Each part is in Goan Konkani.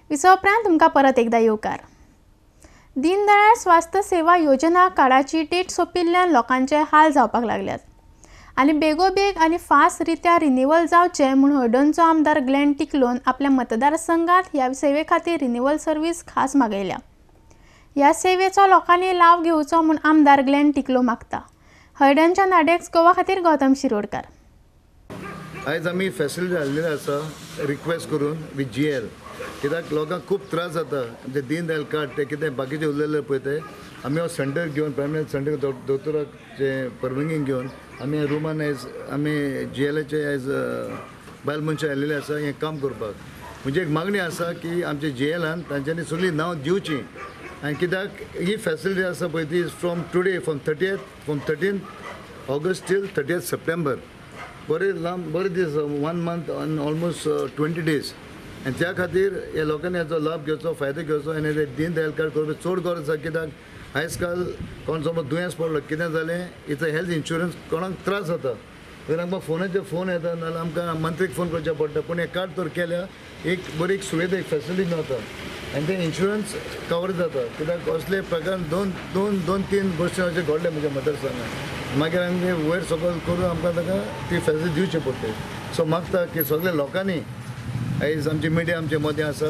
विसवा उपरांत तुमकां परत एकदा येवकार. दीनदयाळ स्वास्थ्य सेवा योजना कार्डाची डेट सोंपिल्ल्यान लोकांचे हाल जावपाक लागल्यात आनी बेगोबेग आनी फास्ट रित्या रिन्युअल जावचें म्हूण हळदोणचो आमदार ग्लॅन टिकलोन आपल्या मतदारसंघात ह्या सेवे खातीर रिन्युअल सर्वीस खास मागयल्या. ह्या सेवेचो लोकांनी लाव घेवचो म्हूण आमदार ग्लॅन टिकलो मागता. हळदणच्या नाडेक्स गोवा खातीर गौतम शिरोडकर. आयज आमी फॅसिलिटी हाडलेली आसा रिक्वेस्ट करून विथ जी एल, कित्याक लोकांक खूब त्रास जाता. आमचे दीनदयाल कार्ड ते कितें बाकीचे उरलेले पळय ते आमी हो सेंटर घेवन प्रायमरी सेंटर दोतोराचे परवानगी घेवन आमी रुमान आयज आमी जी एलाचे आयज बायल मनशां आयलेले आसा हें काम करपाक. म्हणजे एक मागणी आसा की आमचे जी एलान तांच्यांनी सगळीं नांव दिवचीं आनी कित्याक ही फॅसिलिटी आसा पळय ती from today from 30th from 13 August till 30th September, बरे लांब बरे दीस, 1 month आनी ऑलमोस्ट 20 days. आनी त्या खातीर ह्या लोकांनी हाचो लाभ घेवचो, फायदो घेवचो आनी ते दीनदयाल कार्ड करपाक चड गरज आसा. कित्याक आयज काल कोण समज दुयेंस पडलो कितें जालें, it's a health insurance कोणाक त्रास जाता, तर आमकां फोनाचेर फोन येता नाजाल्यार आमकां मंत्रीक फोन करचें पडटा. पूण हें कार्ड तर केल्यार एक बरी एक सुविधा, एक फॅसिलिटी मेळटा आनी तें इन्शुरन्स कवर जाता. कित्याक असले प्रकार दोन दोन दोन तीन गोश्टी अशें घडले म्हज्या मतदारसंघात, मागीर आमी वयर सकयल करून आमकां ताका ती फॅसिलिटी दिवची पडटा. सो मागता की सगल्या लोकांनी आयज आमची मिडिया आमचे मदें आसा,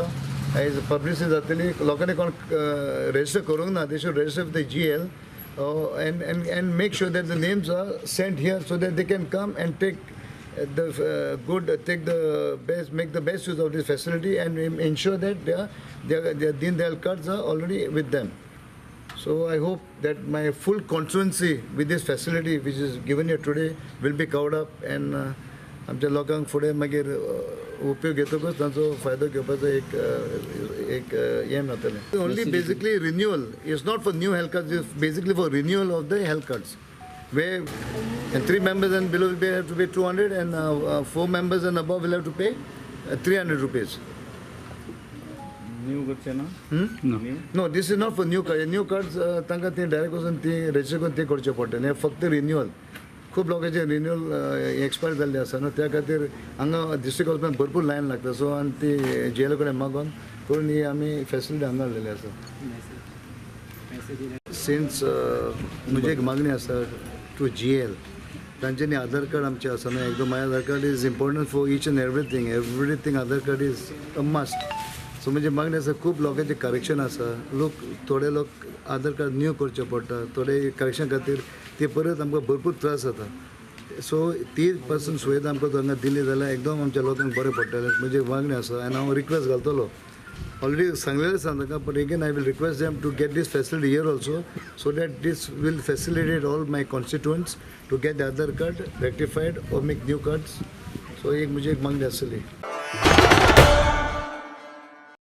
आयज पब्लिसिटी जातली, लोकांनी कोण रजिस्टर करूंक ना, they should register with the GL and make sure that the names are sent here so that they can come and take the good, take the best, make the best use of this facility and ensure that their Deen Dayal cards are already with them. So I hope that my full constituency with this facility which is given here today will be covered up and आमच्या लोकांक फुडें मागीर उपयोग घेतकूच तांचो फायदो घेवपाचो एक एक हें मेळटलें. Only basically renewal, it's not for new health cards, it's basically for renewal of the health cards. Where and 3 members and below will have to pay 200 and 4 members and above will have to pay 300 rupees. New करचे ना? No, this is not for new card. New cards तांकां ते डायरेक्ट वचून ती रजिस्टर करून ते करचे पडटलें. हें फक्त रिन्युअल. खूब लोकांचे रिन्युअल एक्सपायर जाल्ले आसा न्हू, त्या खातीर हांगा डिस्ट्रिक्ट हॉस्पिटलान भरपूर लायन लागता. सो आनी ती जी एल कडेन मागोन करून ही आमी फॅसिलिटी हांगा हाडलेली आसा. सिन्स म्हजी एक मागणी आसा टू जी एल, तांच्यांनी आधार कार्ड आमचें आसा न्हू, एकदम my Aadhaar card is important for each and everything, everything Aadhaar card is a must. So म्हणजे मागणी आसा, खूब लोकांचें करेक्शन आसा, लोक थोडे लोक आधार कार्ड न्यू करचें पडटा, थोडे करेक्शन खातीर ते परत आमकां भरपूर त्रास जाता. सो ती पासून सुविधा आमकां हांगा दिली जाल्यार एकदम आमच्या लोकांक बरें पडटलें, म्हणजे मागणी आसा. आनी हांव रिक्वेस्ट घालतलो, ऑलरेडी सांगलेलें आसा तांकां, but again I will request them to get this facility here also so that this will facilitate all my constituents to get the Aadhaar card rectified or make new cards. So एक म्हजी एक मागणी आसतली.